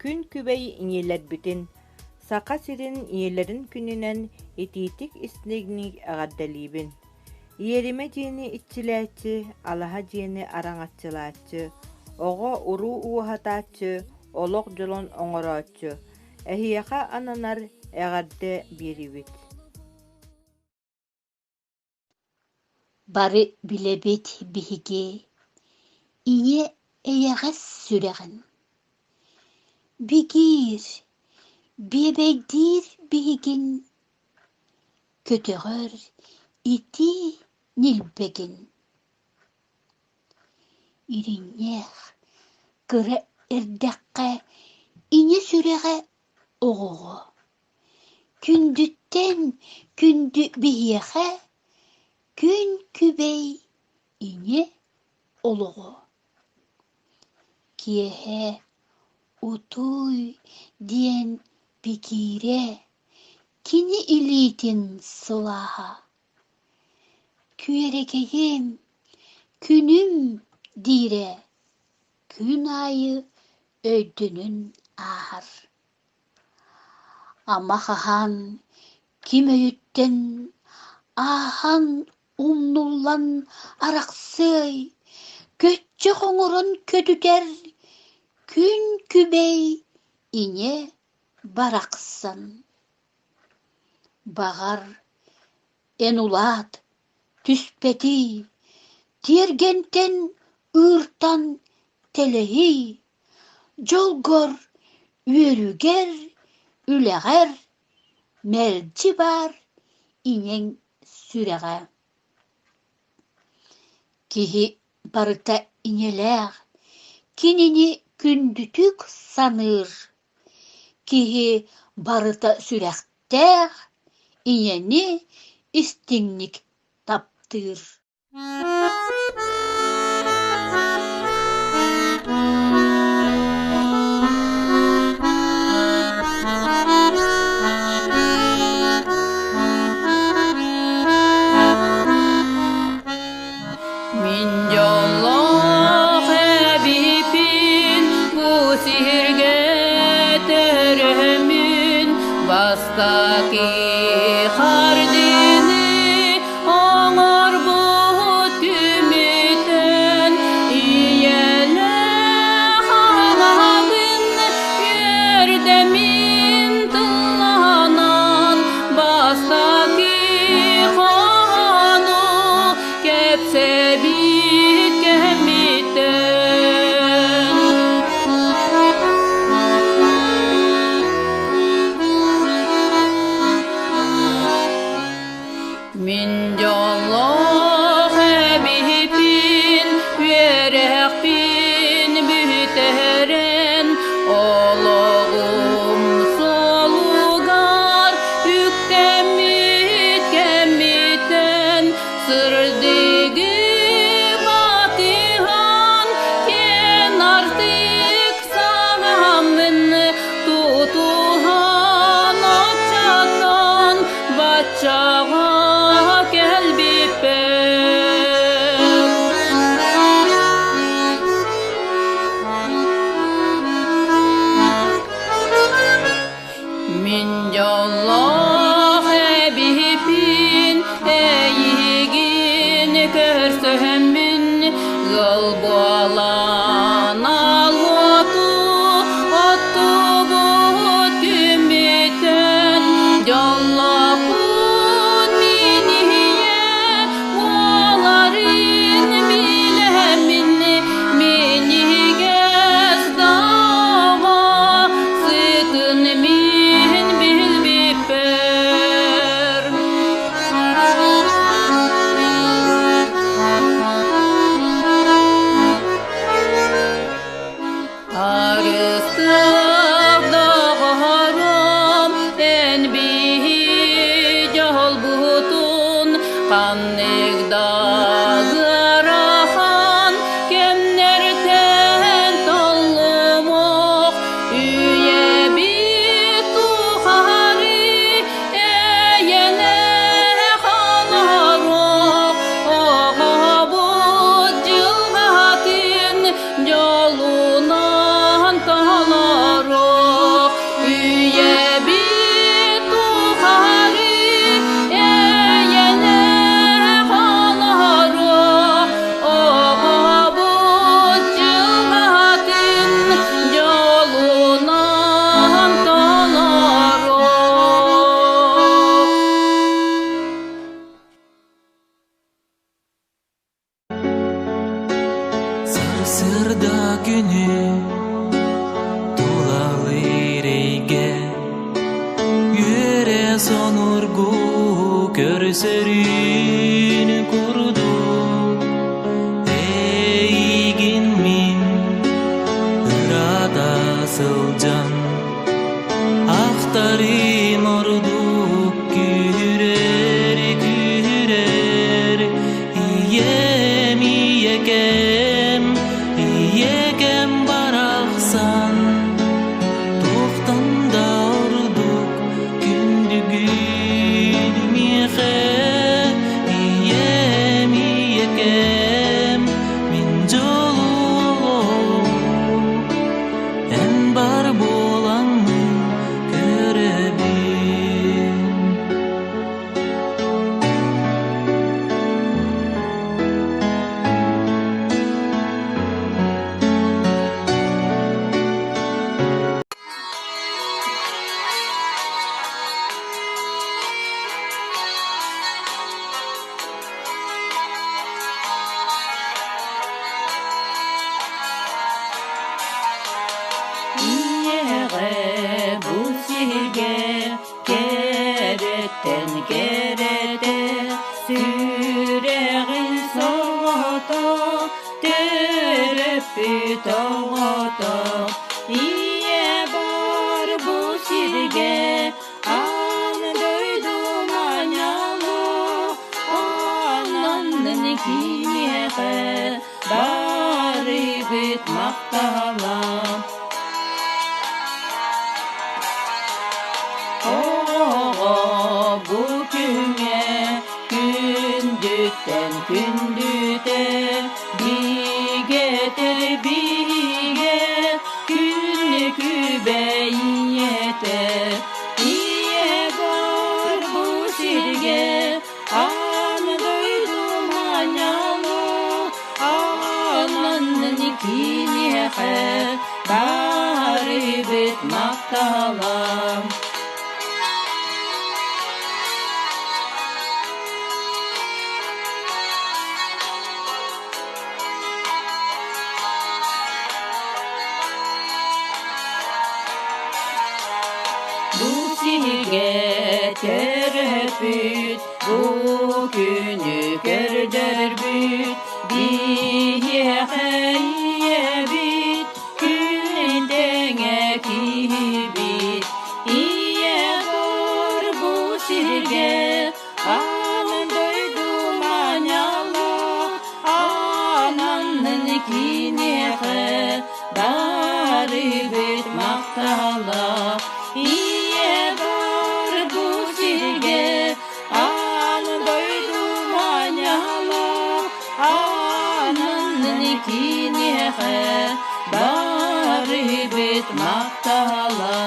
Күн күбэй ийэлэрбитин Саха сирин ийэлэрин күнүнэн итиитик-истиҥник эҕэрдэлиибин! Иэримэ дьиэни иччилээччи, алаһа дьиэни араҥаччылааччы, оҕо-уруу ууһатааччы, олох дьолун оҥорооччу. Эһиэхэ ананар эҕэрдэ биэрибит. Бары билэбит биһиги ийэ эйэҕэс сүрэҕин, бигиир, биэбэйдиир биһигин, көтөҕөр итии ньилбэгин. Иринньэх кыра эрдэххэ ийэ сүрэҕэ оҕоҕо Күндүттэн күндү биһиэхэ күн күбэй ийэ олоҕо. Киэһэ утуй диэн бигиирэ кини илиитин сылааһа. Күөрэгэйим, күнүм диирэ күн аайы өйдөнөн ааһар. Ама хаһан ким өйүттэн ааһан умнуллан арахсыай, көччөх оҥорон көтүтэр күн күбэй ийэ барахсан. Баҕар, эн улаат, түспэтий, тиэргэнтэн ыыртан тэлэһий, дьолгор, үөрүүгэр, үлэҕэр мэлдьи баар ийэҥ сүрэҕэ. Киһи барыта ийэлээх, кинини күндүтүк саныыр. Киһи барыта сүрэхтээх, ийэни истиҥник таптыыр. Мин дьоллоох эбиппин бу сиргэ төрөммүн бастакы хардыыны оҥорбут күммүттэн ийэлээх аҕабын үөрдэммин тылланан бастакы хоһоону кэпсэбит кэмиттэн. Мин дьоллоох эбиппин, үөрэхпин бүтэрэн, олоҕум суолугар үктэммит кэмиттэн сырдыгы батыһан киэн артык саҥаммын тутуһан оччоттон баччаҕа кэлбиппэр. Мин дьоллоох эбиппин, эйигин көрсөһөммүн, ыал буолан алуоту оттубут күммүттэн дьоллоохпун мин иһийэ буоларын билэммин минньигэс даҕа сытын мин билбиппэр. Арыстаах доҕорум, эн биһи дьолбутун ханнык да ыарахан кэмнэртэн толлумуох үйэбит тухары эйэлээх олоруох оҕобут дьылҕатын дьолунан толоруох. Сарсыарда күнү тулалыыр эйгэ Үөрэ сонургуу көрсөрүн курдук Эйигин мин ыраата сылдьан Ахтарым ордук күүһүрэр, күүһүрэр Ийэм, ийэкэм, ийэкэм барахсан Туохтан да ордук күндүгүн миэхэ Ийэм, ийэкэм, мин дьолуом Эн бар буолаҥҥын көрөбүн. Ийэҕэ бу сиргэ кэрэттэн кэрэтэ сүрэҕин соҕото төрөппүт оҕото ийэ бар бу сиргэ аан дойду манньалу ананнын киниэхэ барыбыт махтала. Оҕо бу күҥҥэ күндүттэн күндүтэ бигэтэр бигэ күнү күбэйиэтэ ийэ бар бу сиргэ аан дойду манньалу ананнын киниэхэ барыбыт махтала. Бу сиһигэ төрөппүт, бу күнү көрдөрбүт, биһиэхэ ийэбит, күн тэҥэ киһибит. Ийэ бор бу сиргэ аан дойду маанньала, ананнын киниэхэ барыбыт махтала. Ийэ бар бу сиргэ аан дойду маанньала, ананнын киниэхэ барыбыт махтала.